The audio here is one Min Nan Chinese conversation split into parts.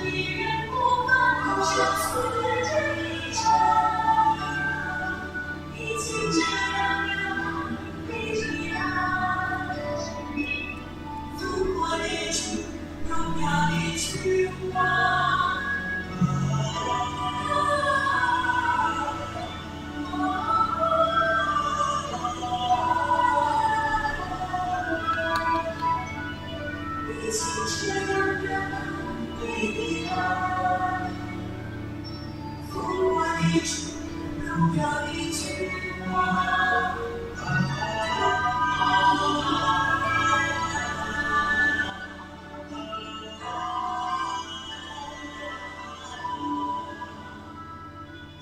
一人不凡，生死這一場，已經這樣表達你的愛。復活的主，榮耀的君王。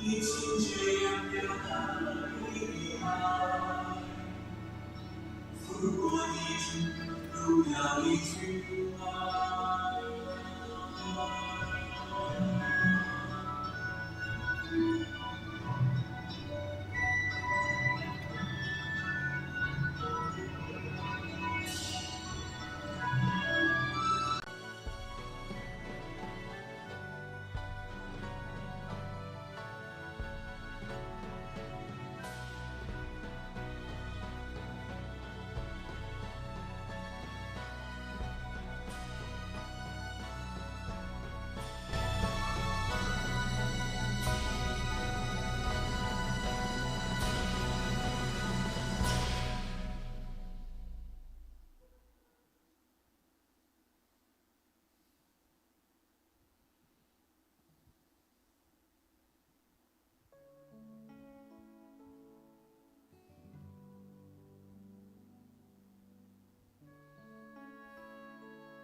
已經這樣表達你的愛，復活的主，榮耀的君王。已經這樣表達你的愛，復活的主，榮耀的君王。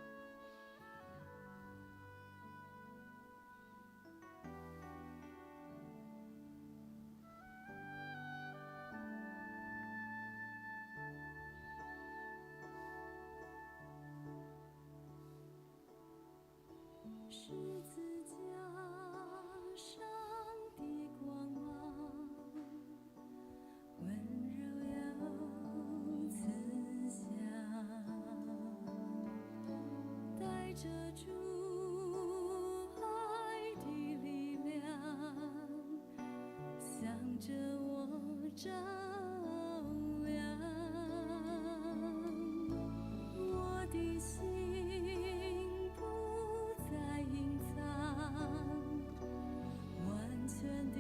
十字架上的光芒，溫柔又慈祥，帶著主愛的力量，向著我照亮。我的心不再隱藏，完全的。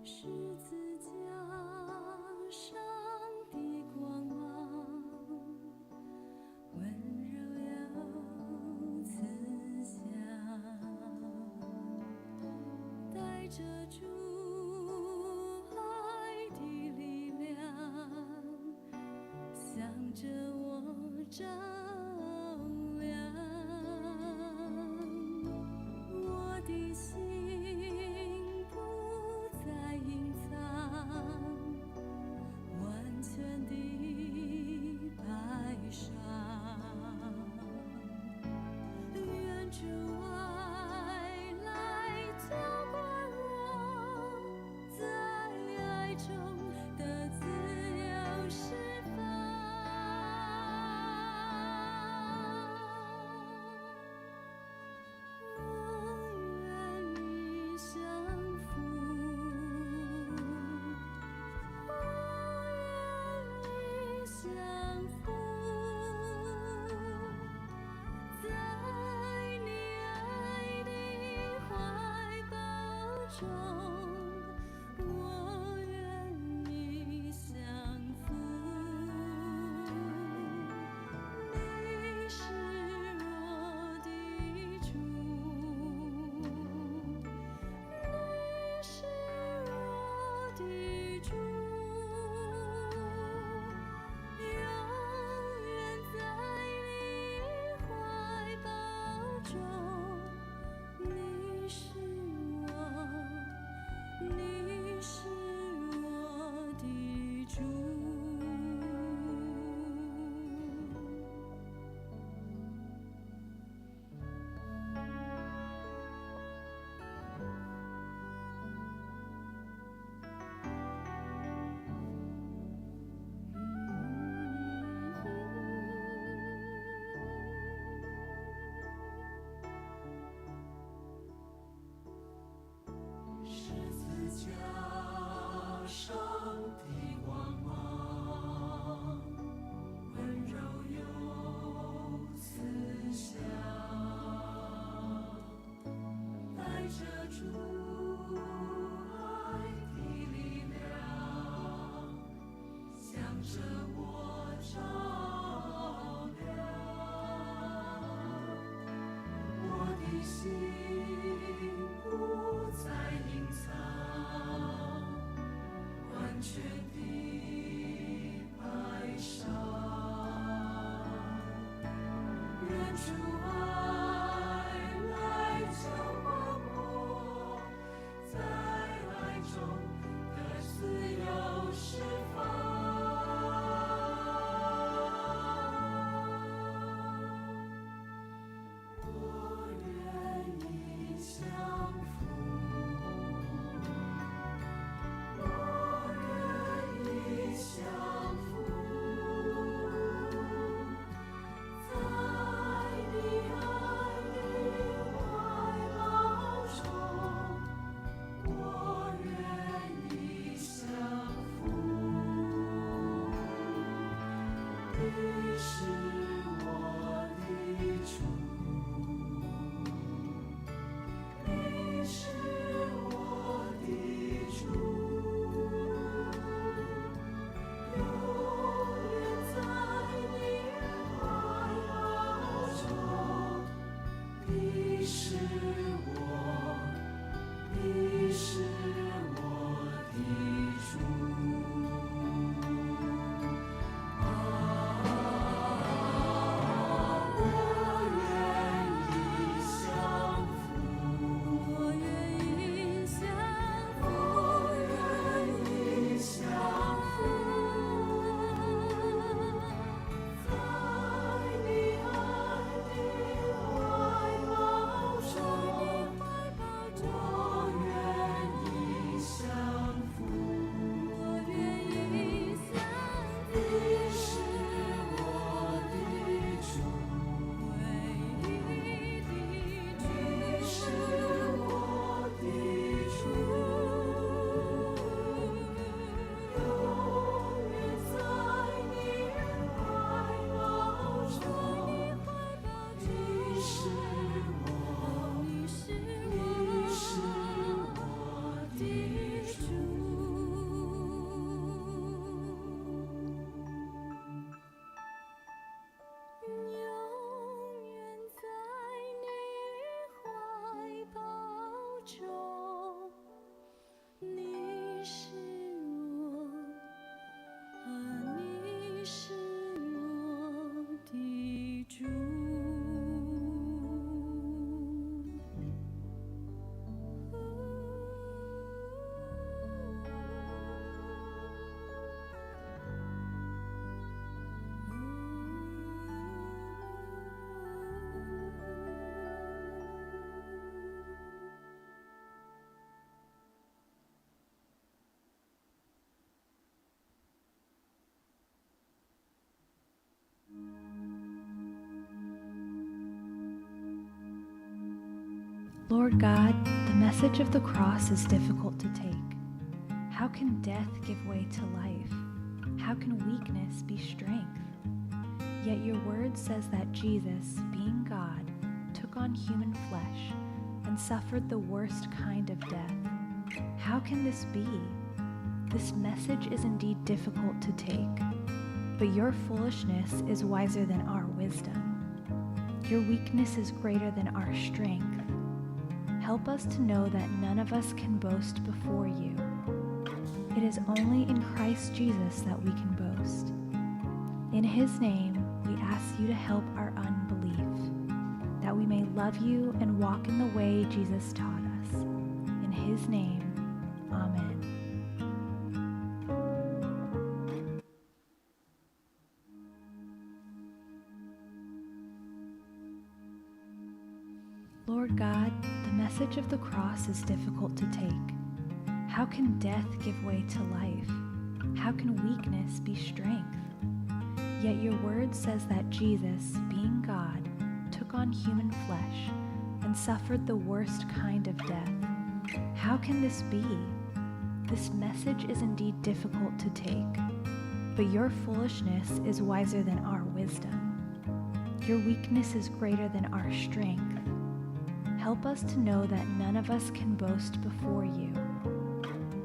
十字架上的光芒，溫柔又慈祥，着主愛的力量，向着我照亮。我的心不再隱藏，完全地擺上。願主愛來澆灌我，在愛中得自由釋放。我願意降服，我願意降服，在你愛的懷抱中，我願意降服。你是我的主，你是我的主，永遠在你懷抱中。你是我，你是我的主。十字架上的光芒，溫柔又慈祥，帶着主愛的力量，向着我照亮。我的心不再隱藏，完全地擺上。願主愛來澆灌我，在愛中得自由釋放。我願意降服，我願意降服，在你愛的懷抱中，我願意降服。Lord God, the message of the cross is difficult to take. How can death give way to life? How can weakness be strength? Yet your word says that Jesus, being God, took on human flesh and suffered the worst kind of death. How can this be? This message is indeed difficult to take. But your foolishness is wiser than our wisdom. Your weakness is greater than our strength. Help us to know that none of us can boast before you. It is only in Christ Jesus that we can boast. In his name, we ask you to help our unbelief, that we may love you and walk in the way Jesus taught us. In his name, amen. Lord God, the message of the cross is difficult to take. How can death give way to life? How can weakness be strength? Yet your word says that Jesus, being God, took on human flesh and suffered the worst kind of death. How can this be? This message is indeed difficult to take. But your foolishness is wiser than our wisdom. Your weakness is greater than our strength. Help us to know that none of us can boast before you.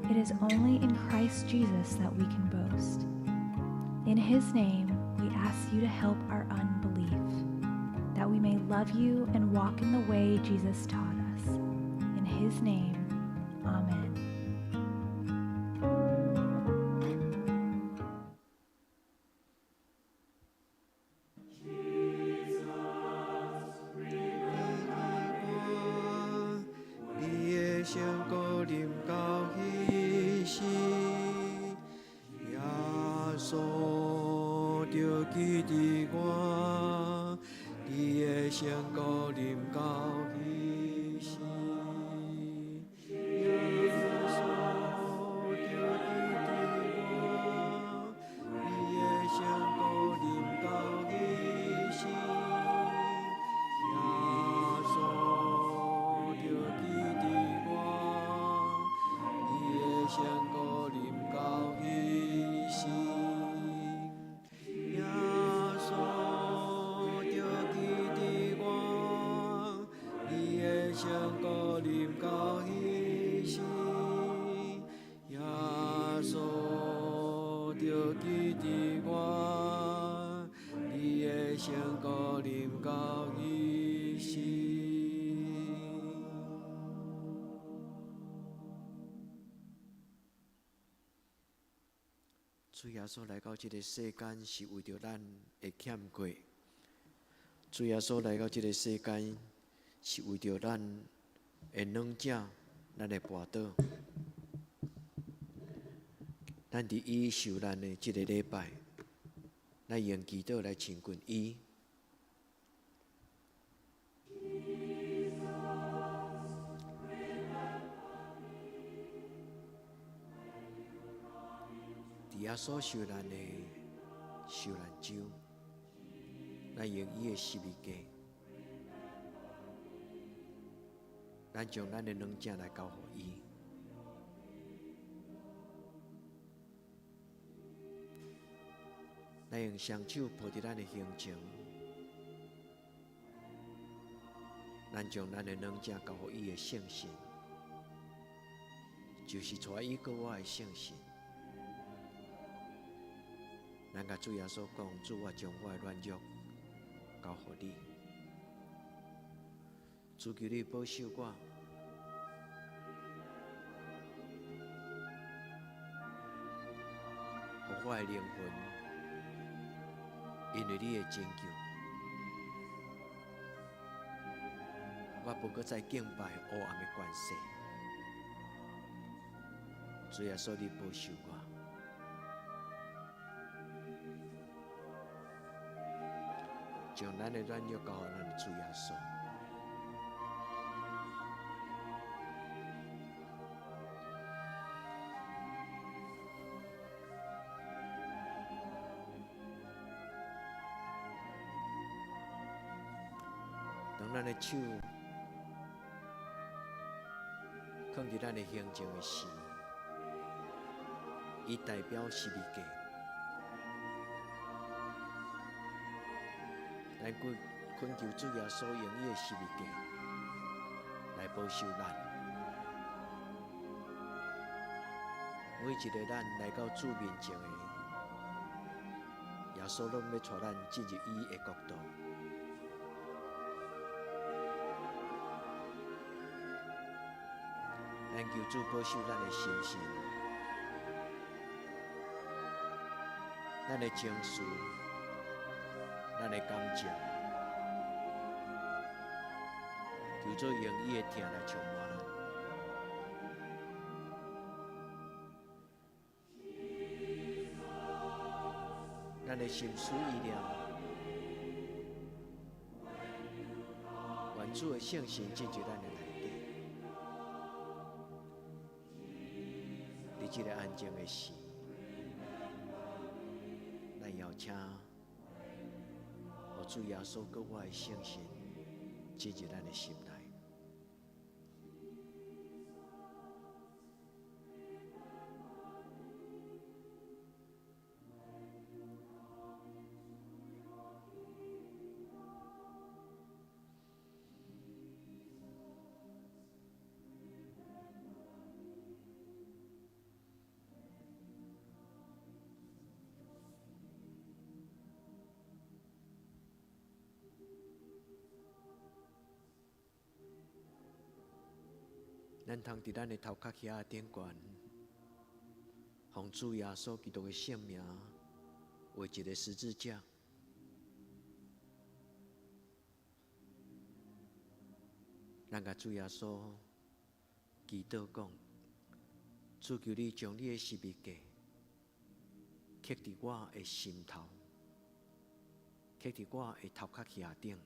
It is only in Christ Jesus that we can boast. In his name, we ask you to help our unbelief, that we may love you and walk in the way Jesus taught us. In his name, amen. 你的聖膏臨到彼時，耶穌著記得我，你的聖膏臨到彼時，耶穌著記得我，你的聖膏臨到彼時，耶穌著記得我，你的聖膏臨到彼時，耶穌著記得我，你的聖膏臨到彼時，耶穌著記得我，你的聖膏臨到彼時。主耶穌來到這个世間，是為著咱的欠過。主耶穌來到這个世間，是為著咱的軟弱、咱的跋倒。咱佇伊受難的這个禮拜，咱用祈禱來親近伊。佇耶穌受難的受難週，咱用伊的十字架，咱將咱的軟弱來交予伊。咱用雙手抱佇咱的胸前，咱將咱的軟弱交予伊的聖神，就是帶伊過我的聖神。咱共主耶穌講：主，我將我的軟弱交予你，主求你保守我，予我的靈魂因為你的拯救，我無閣再敬拜黑暗的權勢。主耶穌，你保守我。將咱的軟弱交予咱的主耶穌。當咱的手囥佇咱的胸前的時，伊代表十字架。咱懇求主耶穌用伊的十字架來保守咱。每一个咱來到主面前的，耶穌攏欲帶咱進入伊的國度。咱求主保守咱的心神，咱的情緒，咱的感情，求主用伊的疼來充滿咱。咱的心思意念，願主的聖神進入咱的內底。佇這個安靜的時，咱邀請予主耶穌閣我的聖神進入咱的心內。咱通佇咱的頭殼遐頂懸，奉主耶穌基督的聖名，畫一個十字架。咱共主耶穌祈禱講：主求你將你的十字架刻佇我的心頭，刻佇我的頭殼遐頂。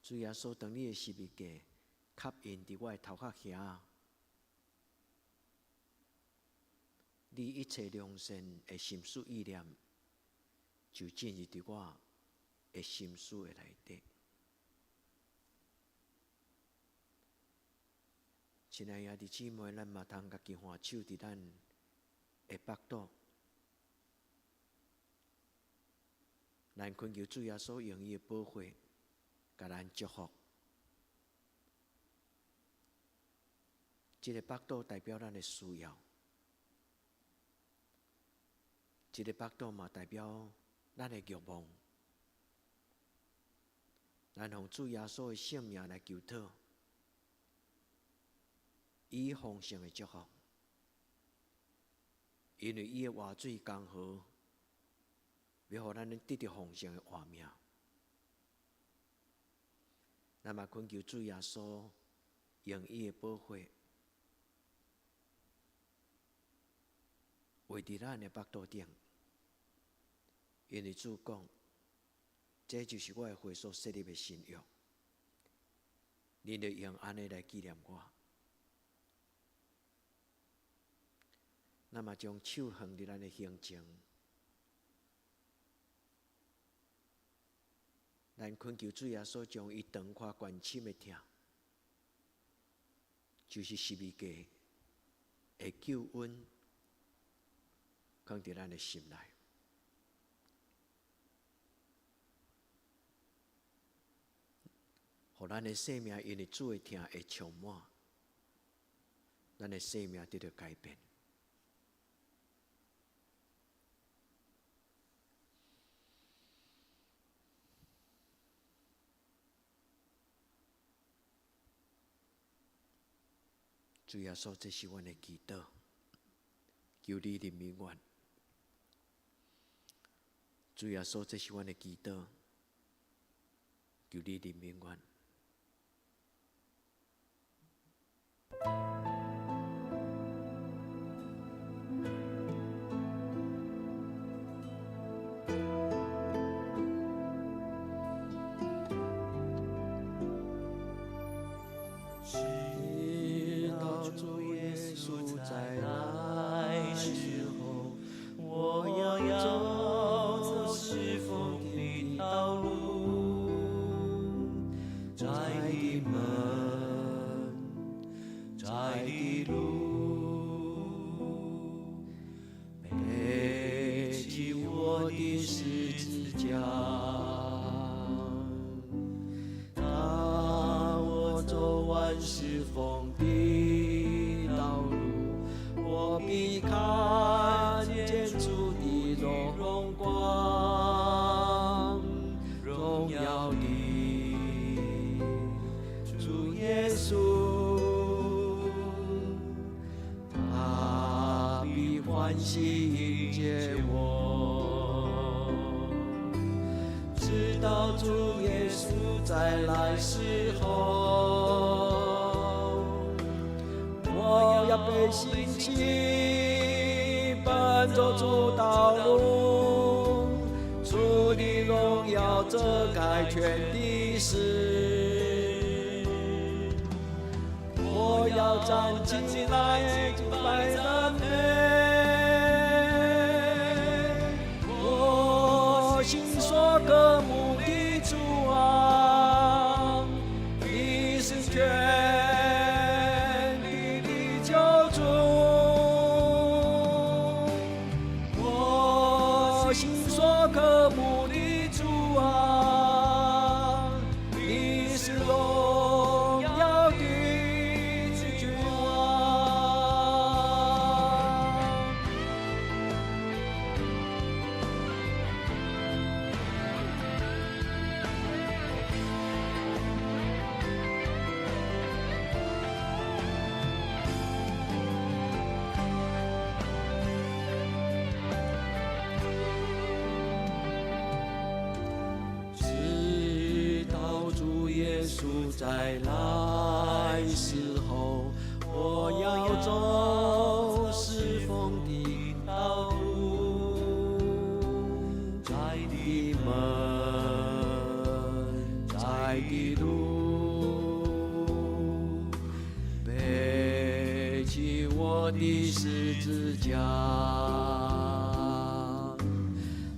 主耶穌，當你的十字架刻印佇我的頭殼遐，你一切良善的心思意念，就進入佇我的心思的內底。親愛的兄弟姊妹，咱嘛通家己橫手佇咱的腹肚，咱懇求主耶穌用伊的寶血，共咱祝福。這個腹肚代表咱的需要，這個腹肚嘛代表咱的慾望。咱奉主耶穌的聖名來求討，伊豐盛的祝福，因為伊的活水江河，欲予咱得著豐盛的活命。咱嘛懇求主耶穌用伊的寶血，畫佇咱的腹肚頂，因為主講，這就是我的血所設立的新約，恁著用按呢來紀念我。咱嘛將手放佇咱的胸前，咱懇求主耶穌將伊長闊懸深的疼，就是十字架的救恩，放佇咱的心內。予咱的生命因為主的疼會充滿，咱的生命得著改變。主耶穌，這是阮的祈禱，求你憐憫阮。主耶穌，這是阮的祈禱，求你憐憫阮。直到主耶穌再來時候，我要走侍奉的道路，門，窄的路，背起我的十字架。當我走完侍奉的道路，我必看見主的榮光，榮耀的主耶穌，他必歡喜迎接我，直到主耶穌再來時候，我要背信心，奔走主道路，主的榮耀遮蓋全地時，我要站起來敬拜讚美，我心所渴慕的主啊，你是全地的救主，我心所渴慕的主啊，你是榮耀的君王。直到主耶穌再來時候，我要走侍奉的道路，窄的門，窄的路，背起我的十字架。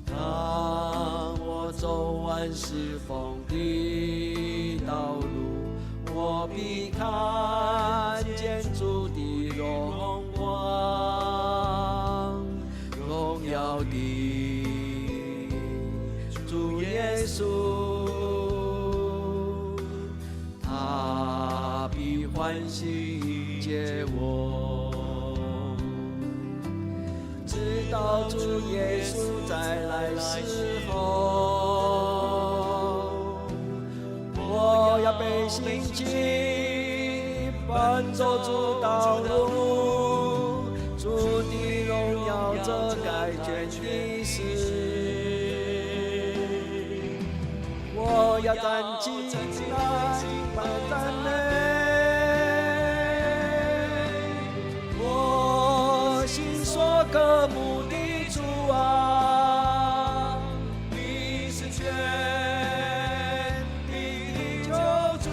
當我走完侍奉的道路，我必看見主的榮光，榮耀的主耶穌，他必歡喜迎接我，直到主耶穌再來時候，我要背信心，奔走主道路，主的榮耀遮蓋全地時，我要站起來敬拜讚美，我心所渴慕的主啊，你是全地的救主，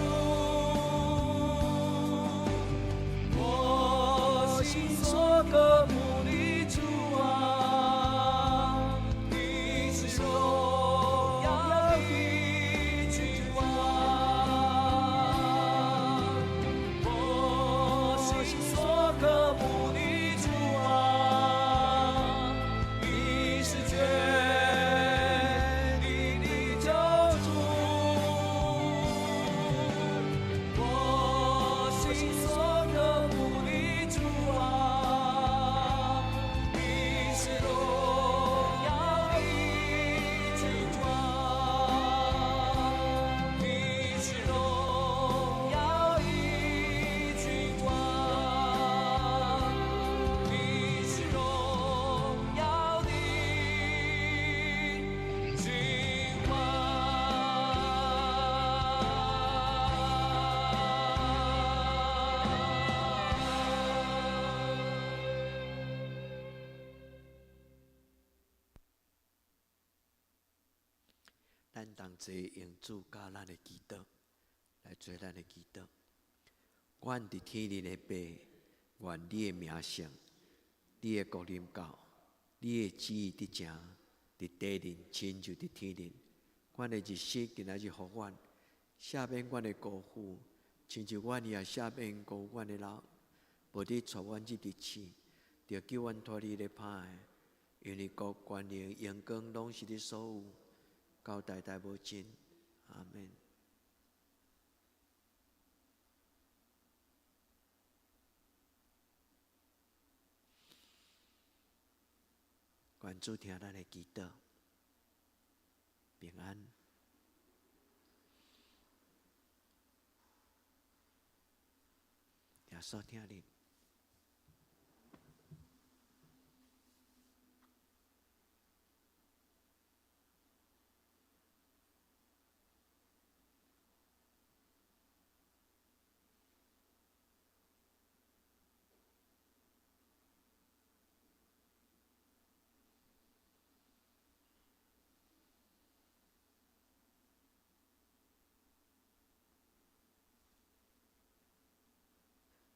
我心所渴慕的主啊，你是榮耀的君王，我心所渴慕的主啊，你是全地的救主，我心所渴慕的主啊，你是榮耀的君王，你是榮耀的君王，你是榮耀的君王。咱同齊用主教咱的祈禱來做咱的祈禱。阮佇天頂的父，願你的名聖，你的國臨到，你的旨意得成，佇地面親像佇天頂。阮的日食今仔日予阮，赦免阮的辜負，親像阮也赦免告阮的人，無你帶阮入去試，著救阮脫離咧歹的。因為國權能榮光攏是你所有，到代代無盡。阿門。願主聽咱的祈禱，平安。耶穌疼恁。